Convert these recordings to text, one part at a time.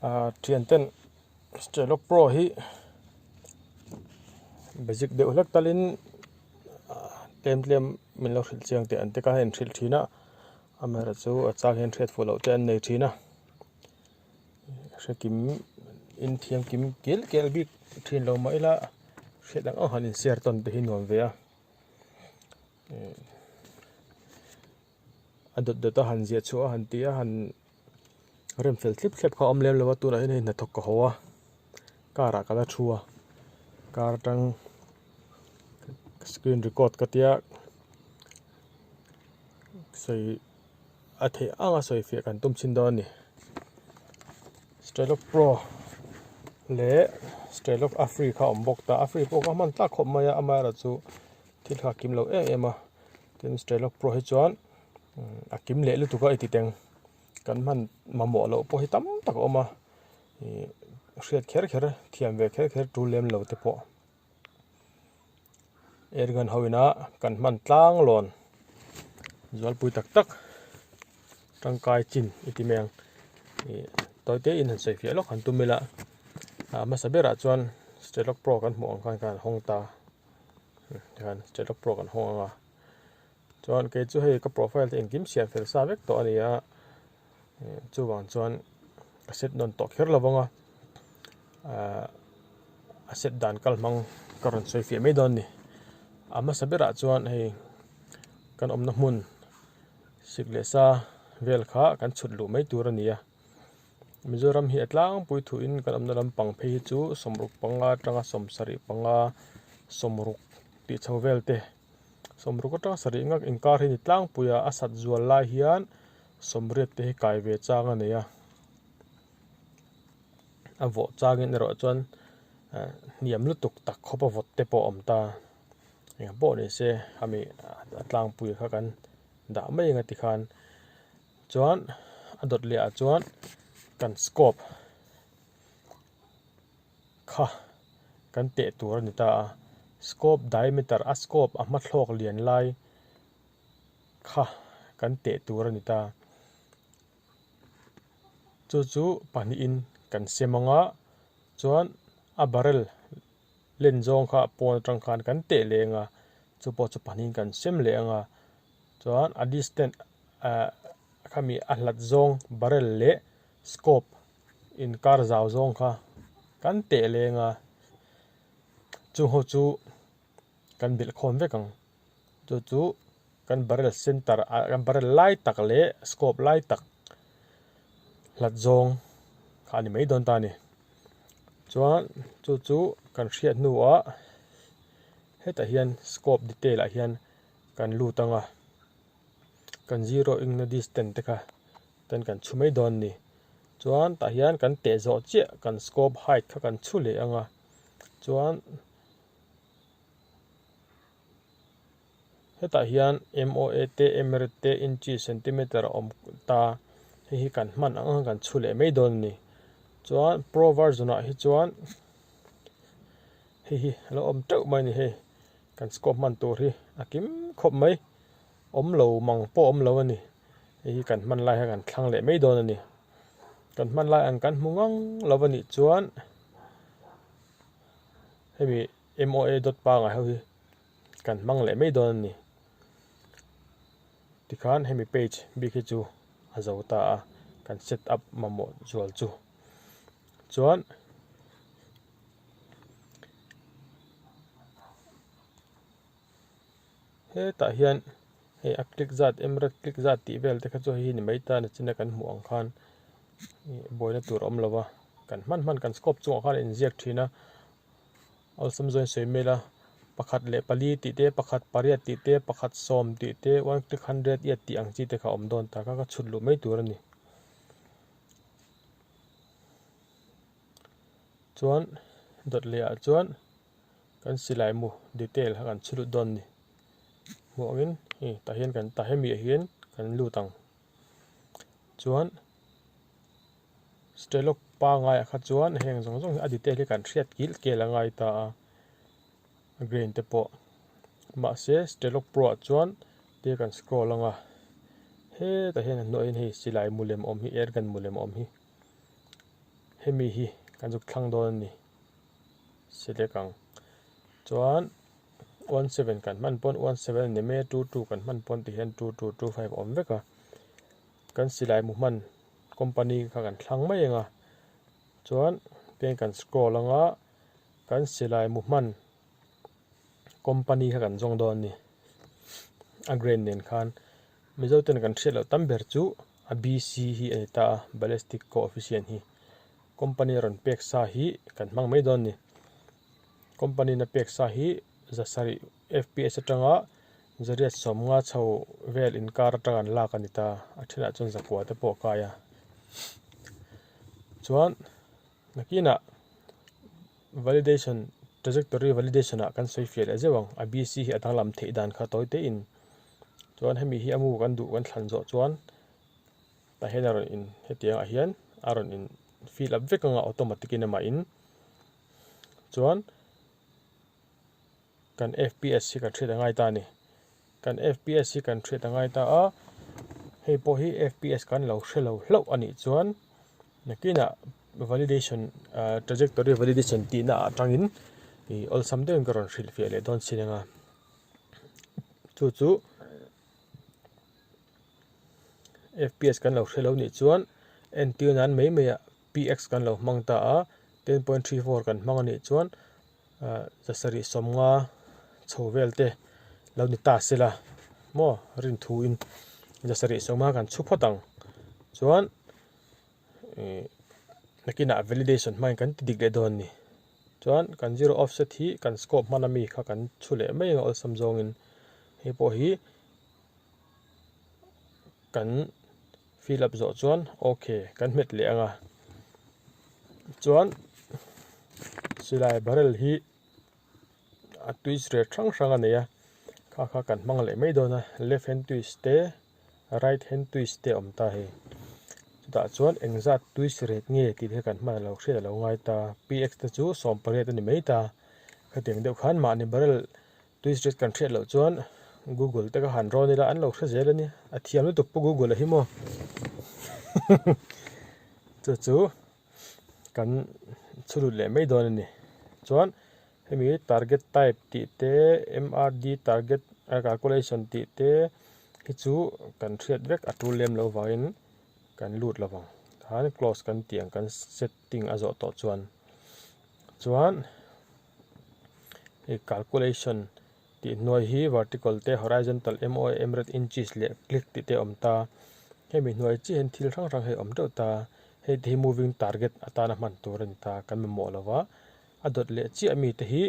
Ahh thian ten Strelok Pro hi basic deuh hlek talin tlem tlem min lo hrilh chiang teh an ti kha a inhrilh thin a amaherawhchu a chang hian hriat fuh loh te an nei thin a hrekim in thiam kim kel kel bik thin lo mah ila hriat ang ang han inshare tawn te hi nuam ve a. A dawt dawt a han ziah chhuah a han ti a han rem fel thlip thlep kha a awm lem lo a tunah hian hei hnathawk ka haw a car ah ka la thu a car atang screen record ka tia sawi a theih ang a sawi fiah kan tum chhin dawn a ni Strelok Pro leh Strelok a free kha a awm bawk ta a free pawh kha a hman tlak khawp mai a amaherawhchu thil kha a kim lo em em a tin Strelok Pro hi chuan a kim leh lutuk a i ti teng kan hman mamawh loh pawh hi tam tak a awm a ih hriat kher kher thiam ve kher kher tul lem lo te pawh. Airgun ho ina kan hman tlang lawn zualpui tak tak tangkai chin i ti mai ang ih tawi te in han sawi fiah lawk han tum ila a hmasa berah chuan Strelok Pro kan hmuh ang khan kan hawng ta tikhan Strelok Pro kan hawng ang a chuan kei chu hei ka profile te engkim siam fel sa vek tawh a ni a chuvang chuan ka set nawn tawh kher lo vang a ahh a set dan kal hmang ka rawn sawi fiah mai dawn a ni a hmasa berah chuan hei kan awmna hmun sik leh sa vel kha kan chhut luh mai tur a ni a Mizoram hi a tlangpui thuin kan awmna lampang phei hi chu sawmruk panga atanga sawmsarih panga sawmruk tih chho vel te. Sawmruk atanga sarih ngak inkar hi ni tlangpui a, a sat zual lai hian sawmriat te hi kai ve chang a nei a. A vawh changin erawh chuan hniam lutuk tak khawp a vawt te pawh a awm ta. Engah pawh ni se ami a tlangpui kha kan dah mai anga tikhan chuan a dawt leh ah chuan kan scope kha kan teh tur a ni ta a scope diameter a scope a hmathlawk lian lai kha kan teh tur a ni ta chu chu pahnihin kan sem ang a chuan a barrel len zawng kha pawn atang khan kan teh leh ang a chu pawh chu pahnihin kan sem leh ang a chuan a distance ah khami a hlat zawng barrel leh scope inkar zau zawng kha kan teh leng a chung ho chu kan belh khawm vek ang chu chu kan barrel center ah kan barrel lai tak leh scope lai tak hlat zawng kha a ni mai dawn ta a ni chuan chu chu kan hriat hnuah hetah hian scope detail ah hian kan lut ang a kan zero engna distance te kha ten kan chhu mai dawn a ni chuan tah hian kan teh zawh chiah kan scope height kha kan chhu leh ang a chuan hetah hian M O A te M R te inches centimeter a awm ta hei hi kan hman ang ang kan chhu leh mai dawn a ni chuan pro version ah hi chuan hei hi a lo awm teuh mai a ni hei kan scope hman tur hi a kim khawp mai. Awm lo mang pawh awm lo a ni. Hei hi kan hman lai hian kan thlang leh mai dawn a ni. Kan hman lai ang kan hmu ngang lo a nih chuan hemi M_O_A dot pangai ho hi kan hmang leh mai dawn a ni. Tikhan hemi page bik hi chu a zo ta a, kan set up mamawh zual chu. Chuan. Hetah hian hei a click zat emerald click zat tih vel te kha chu hei hi ni mai ta nichin a kan hmuh ang khan ih buaina tur a awm lo va kan hman hman kan scope chungah khan a inziak thin a awlsam zawng in sawi mail a pakhat leh pali tih te pakhat pariat tih te pakhat sawm tih te one click hundred eight tih ang chi te kha a awm dawn ta kha ka chhut luh mai tur a ni chuan dawt leh ah chuan. Kan silai mu detail kha kan chhu lut dawn a ni. Hmuh angin hei tah hian kan tah hemi ah hian kan lut ang. Chuan Strelok pangaiah kha chuan heng zawng zawng hi a detail hi kan hriat kilh kel a ngai ta a, a grain te pawh. Mahse Strelok Pro ah chuan tia kan scroll ang a, hetah hian a hnuaiah hian hei silai mu lem awm hi airgun mu lem awm hi. Hemi hi kan zuk thlang dawn a ni. Select ang. Chuan 17 kan hman pawn 17 a ni mai a, 22 kan hman pawn tihian 2225 a awm vek a. Kan silai mu hman company kha kan thlang mai ang a. Chuan tihian kan scroll ang a, kan silai mu hman company kha kan zawng dawn a ni. A grain nen khan Mizo ten kan hriat loh tam ber chu a BC hi a ni ta a, ballistic coefficient hi. Company a rawn pek sa hi kan hmang mai dawn a ni. Company in a pek sa hi zasarih FPS atanga zariat sawmnga chho vel inkar atanga an lak a ni ta, a thenah chuan zakua te pawh a kai a. Chuan nakinah validation trajectory validation ah kan sawi fiah leh zeuh ang, a BC hi a danglam theih dan kha tawi te in. Chuan hemi hi a mu kan duh kan thlan zawh chuan tah hian a rawn in hetiang ah hian a rawn in fill up vek ang a automatic in amah in chuan kan fps hi kan hriat a ngai ta a ni kan fps hi kan hriat a ngai ta a hei pawh hi fps kan lo hre lo hlauh a nih chuan nakinah validation ah trajectory validation tihna atangin ih awlsam deuhin ka rawn hrilhfiah leh dawn chin ang a. Chu chu fps kan lo hre lo nih chuan entir nan mai mai ah px kan lo hmang ta a 10.34 kan hmang a nih chuan ah zasarih sawmnga chho vel te lo ni ta se la maw rin thu in zasarih sawmnga kan chhu phawt ang chuan ih nakinah validation hmangin kan ti dik leh dawn a ni. Chuan kan zero offset hi kan scope hman ami kha kan chhu leh mai ang a awlsam zawngin hei pawh hi kan fill up zawh chuan ok kan hmet leh ang a chuan silai barrel hi a twist rate hrang hrang a nei a kha kha kan hmang leh mai dawn a left hand twist te right hand twist te a awm ta hei chutah chuan engzat twist rate nge tih te kan hman a lo hriat a lo ngai ta px te chu 18 a ni mai ta khatiang deuh khan mahni barrel twist rate kan hriat loh chuan google te kha han rawn ila an lo hre zel a ni a thiam lutuk pawh google a hi maw chu chu kan chhulut leh mai dawn a ni chuan hemi target type tih te mrd target calculation tih te hi chu kan hriat vek a tul lem loh vangin kan lut lo vang khan close kan tih ang kan setting a zawh tawh chuan chuan hei calculation tih hnuai hi vertical te horizontal M_O_M red inches leh click tih te a awm ta hemi hnuai chiah hian thil hrang hrang hi a awm teuh ta hei te hi moving target atana hman tur a ni ta kan mamawh lo va a dawt leh chiah mi te hi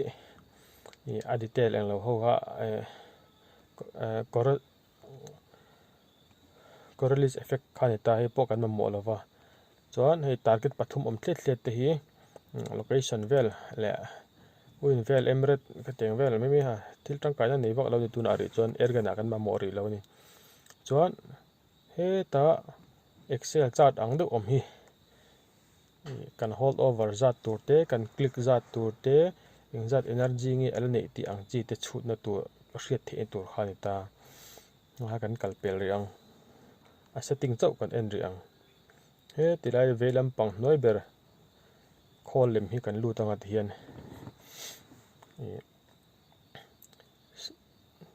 ih a detail englo ho kha eh kawr correlist effect kha a ni ta hei pawh kan mamawh lo va chuan hei target pathum awm thliat thliat te hi location vel leh win vel emret khatiang vel mai mai a thil tangkaina nei vak lo a ni tunah rih chuan airgun ah kan mamawh rih lo a ni chuan hetah excel chart ang deuh awm hi. Kan hold over zat tur te, kan click zat tur te, engzat energy nge a la neih tih ang chi te chhutna tur hriat theihna tur kha a ni ta. A kan kal pel rih ang. A setting chauh kan en rih ang. He tilai vei lampang hnuai ber khawl lem hi kan lut anga tihian ih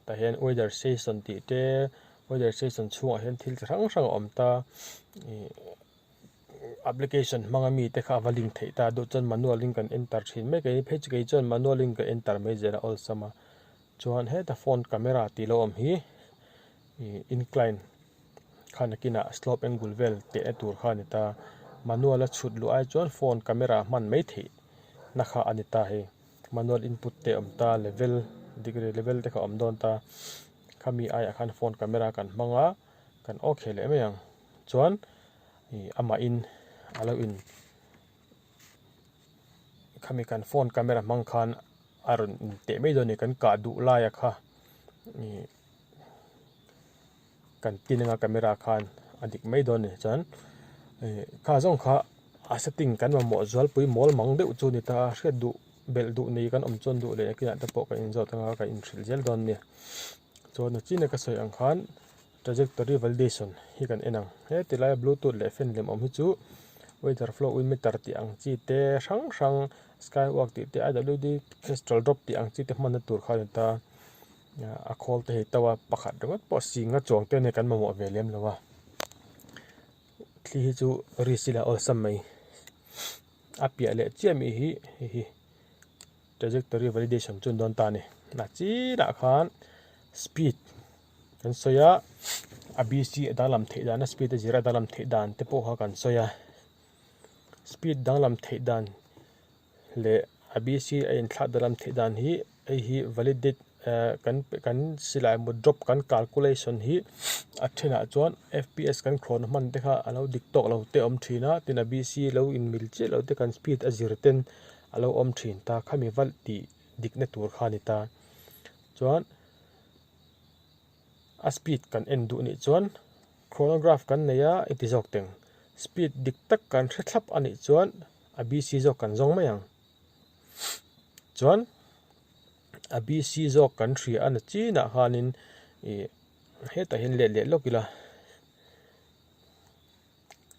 tah hian weather station tih te weather station chhungah hian thil chi hrang hrang a awm ta ih. Application hmanga mite kha a va link theih ta duh chuan manual in kan enter thin mek a ni phei chu kei chuan manual in ka enter mai zel a awlsam a chuan heta phone camera tih lo awm hi ih incline kha nakinah slope angle vel tehna tur kha a ni ta manual a chhut luh ai chuan phone camera hman mai theih na kha a ni ta hei manual input te a awm ta level degree level te kha a awm dawn ta khami aiah khan phone camera kan hmang a kan okay leh mai ang chuan. Ih amahin a lo in khami kan phone camera hmang khan a rawn in teh mai dawn a ni kan kah duh lai a kha ih kan tin anga camera khan a dik mai dawn a ni chuan ih kha zawng kha a setting kan mamawh zualpui mawl mang deuh chu a ni ta a hriat duh belh duh nei kan awm chuan duh leh nakinah te pawh kan inzawt anga kan inhrilh zel dawn a ni chuan a chin a ka sawi ang khan. Trajectory validation hi kan en ang. He ti laia bluetooth leh fan lem awm hi chu Weather flow wind meter tih ang chi te hrang hrang skywalk tih te IWD kestrel drop tih ang chi te hmanna tur kha a ni ta. A khawl te hei to a pakhat ringawt pawh singa chuang te nia kan mamawh ve lem lo a. Thli hi chu risk ila awlsam mai. A piah leh chiah mi hi hei hi trajectory validation chu an dawn ta a ni. A chinah khan speed kan sawi a, a BC a danglam theih dan a speed a zir a danglam theih dan te pawh kha kan sawi a. Speed danglam theih dan leh a BC a inthlah danglam theih dan hi hei hi validate eh kan kan silai maw drop kan calculation hi a thenah chuan F_P_S kan khawn hman te kha a lo dik tawk lo te a awm thin a tin a B_C lo inmil chiah lo te kan speed a zir ten a lo awm thin ta khami valh tih dikna tur kha a ni ta chuan a speed kan en duh nih chuan chronograph kan nei a i ti zawk teng speed dik tak kan hre thlap a nih chuan a B_C zawk kan zawng mai ang chuan a B_C zawk kan hria a na chinah khanin ih hetah hian let leh lawk ila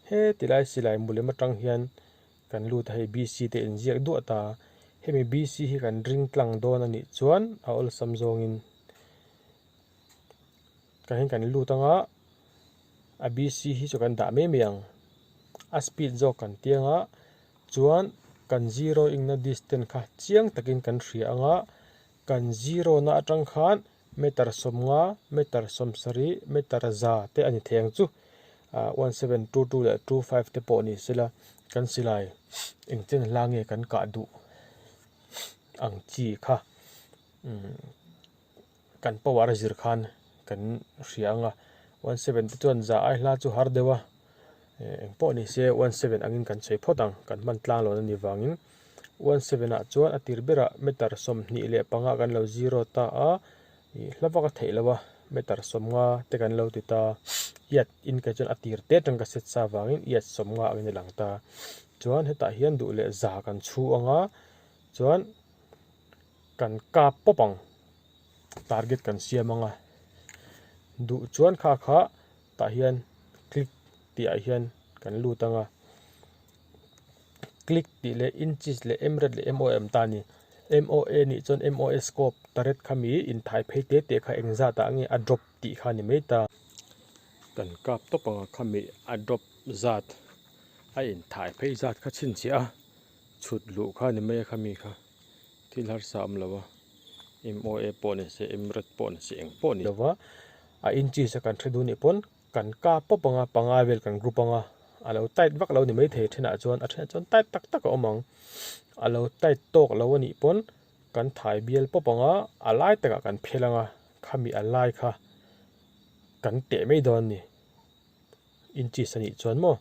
heti lai silai mu lem atang hian kan lut a hei B_C te inziak duah ta hemi B_C hi kan ring tlang dawn a nih chuan a awlsam zawngin Tah hian kan lut anga a BC hi chu kan dah mai mai ang a speed zawk kan ti anga chuan kan zero ingna distance kha chiang takin kan hria anga kan zero na atang khan meter sawmnga meter sawmsarih meter za te a ni thei ang chu ah 1722 leh 25 te pawh ni sela kan silai engchen hla nge kan kah duh ang chi kha umm. Kan power a zir khan kan hria ang a, 17 te chuan za ai hla chu har deuh a, eng pawh ni se 17 angin kan sawi phawt ang, kan hman tlang lo na ni vangin 17 ah chuan a tir berah meter 25 kan lo zero ta a, ih hla vak a theih loh a, meter 50 te kan lo ti ta, iat in kei chuan a tir te atang ka set sa vangin iat 50 angin a lang ta, chuan hetah hian duh leh za kan chhu ang a, chuan. Kan kap pawp ang target kan siam ang a duh chuan kha kha tah hian click tih ah hian kan lut ang a click tih leh inches leh mred leh mom ta a ni moa nih chuan moa scope turret kha mi inthai phei te te kha engzat ah nge a drop tih kha a ni mai ta. Kan kap tawp ang a khami a drop zat a inthai phei zat kha chhinchhiah a chhut luh kha a ni mai a khami kha. Thil harsa awm lo a, MOA pawh ni se, MRED pawh ni se, eng pawh ni lo va, a inches a kan hre duh nih pawn kan kap pawp ang a, panga vel kan group ang a, a lo tight vak lo ni maithei thenah chuan a thenah chuan tight tak tak a awm ang, a lo tight tawk lo a nih pawn kan thai bial pawp ang a, a lai takah kan phel ang a, khami a lai kha kan teh mai dawn a ni, inches a nih chuan maw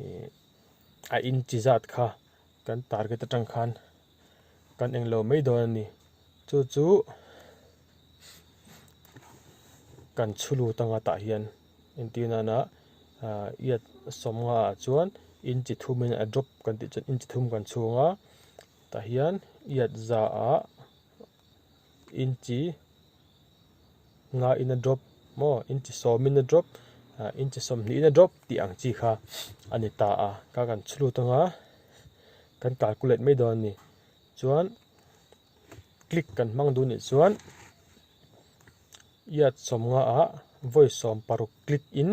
ih a inchi zat kha. Kan target atang khan kan englo mai dawn a ni. Chu chu kan chhu lut anga tah hian entir nana ah iat sawmnga ah chuan inchi thum in a drop kan tih chuan inchi thum kan chhung a tah hian iat za ah inchi nga in a drop maw inchi sawm in a drop ah inchi sawmhnih in a drop tih ang chi kha a ni ta a ka kan chhu lut anga kan calculate mai dawn a ni chuan click kan hmang duh nih chuan iat sawmnga ah vawi sawm paruk click in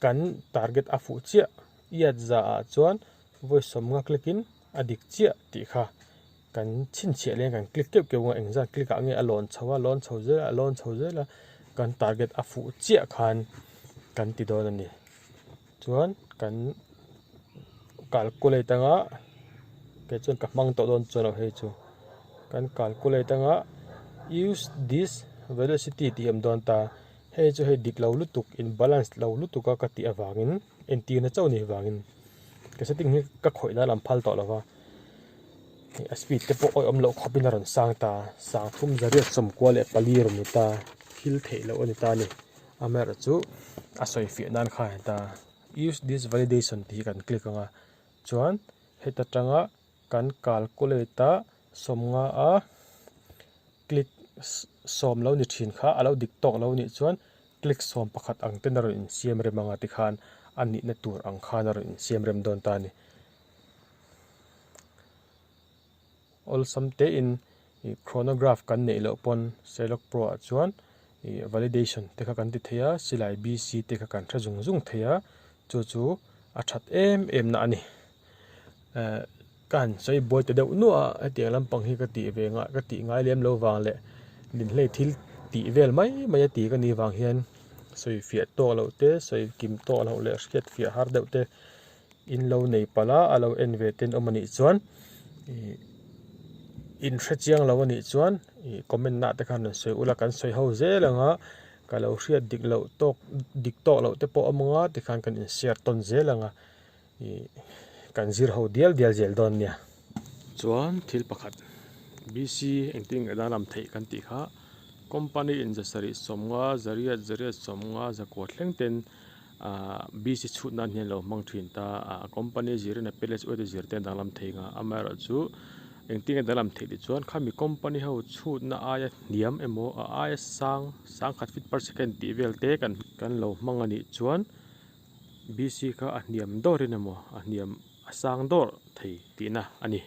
Kan target a fuh chiah iat za ah chuan vawi sawmnga click in a dik chiah tih kha kan chhinchhiah leng kan click keuh keuh ang a engzat click ah nge a lawn chho a lawn chho zel a a lawn chho zel a kan target a fuh chiah khan kan ti dawn a ni chuan kan calculate anga kei chuan ka hmang tawh dawn chuan lo hei chu kan calculate anga use this velocity tih a awm dawn ta. Hei chu hei dik lo lutuk in balance lo lutuk a ka tih avangin entirna chauh ni avangin ka setting hi ka khawih nan an phal tawh lo va hei a speed te pawh awih awm loh khawpin a rawn sang ta sang thum zariat sawmkua leh pali a rawn ni ta thil theih loh a ni ta a ni amaherawhchu a sawi fiah nan kha a ni ta use this validation tih hi kan click ang a chuan heta tanga kan calculate a sawmnga a click sawm lo ni thin kha a lo dik tawk lo nih chuan. Click 11 ang ten a rawn insiam rem anga tikhan a nihna tur ang khan a rawn insiam rem dawn ta a ni. Awlsam tein ih chronograph kan neih loh pawn Sherlock Pro ah chuan ih validation te kha kan ti thei a, silai BC te kha kan hre zung zung thei a, chu chu a that em em na a ni. Eh ka han sawi buai ta deuh nuah a, hetiang lampang hi ka tih ve ngah ka tih ngai lem lo vang leh ninhlei thil tih vel mai mai a ti ka nih vang hian sawi fiah tawk loh te sawi kim tawk loh leh hriat fiah har deuh te in lo nei palh a, a lo en ve ten awm a nih chuan ih in hre chiang lo a nih chuan ih comment nah te khan rawn sawi ula kan sawi ho zel ang a ka lo hriat dik loh tawk dik tawk loh te pawh awm ang a tikhan kan in share tawn zel ang a ih kan zir ho dial dial zel dawn nia. Chuan thil pakhat BC engtin nge danglam theih kan tih kha company in 750 zariat zariat 50 zakua thleng ten Ahh BC chhut nan hian lo hmang thin ta a, a company zirin a palace uaite zir te danglam thei nga, amaherawh chu engtin nge danglam theih tih chuan khami company ho chhutna aia hniam emaw a aia sang sangkhat feet per second tih vel te kan kan lo hmang a nih chuan BC kha a hniam dawrin emaw a hniam a sang dawr thei tihna a ni.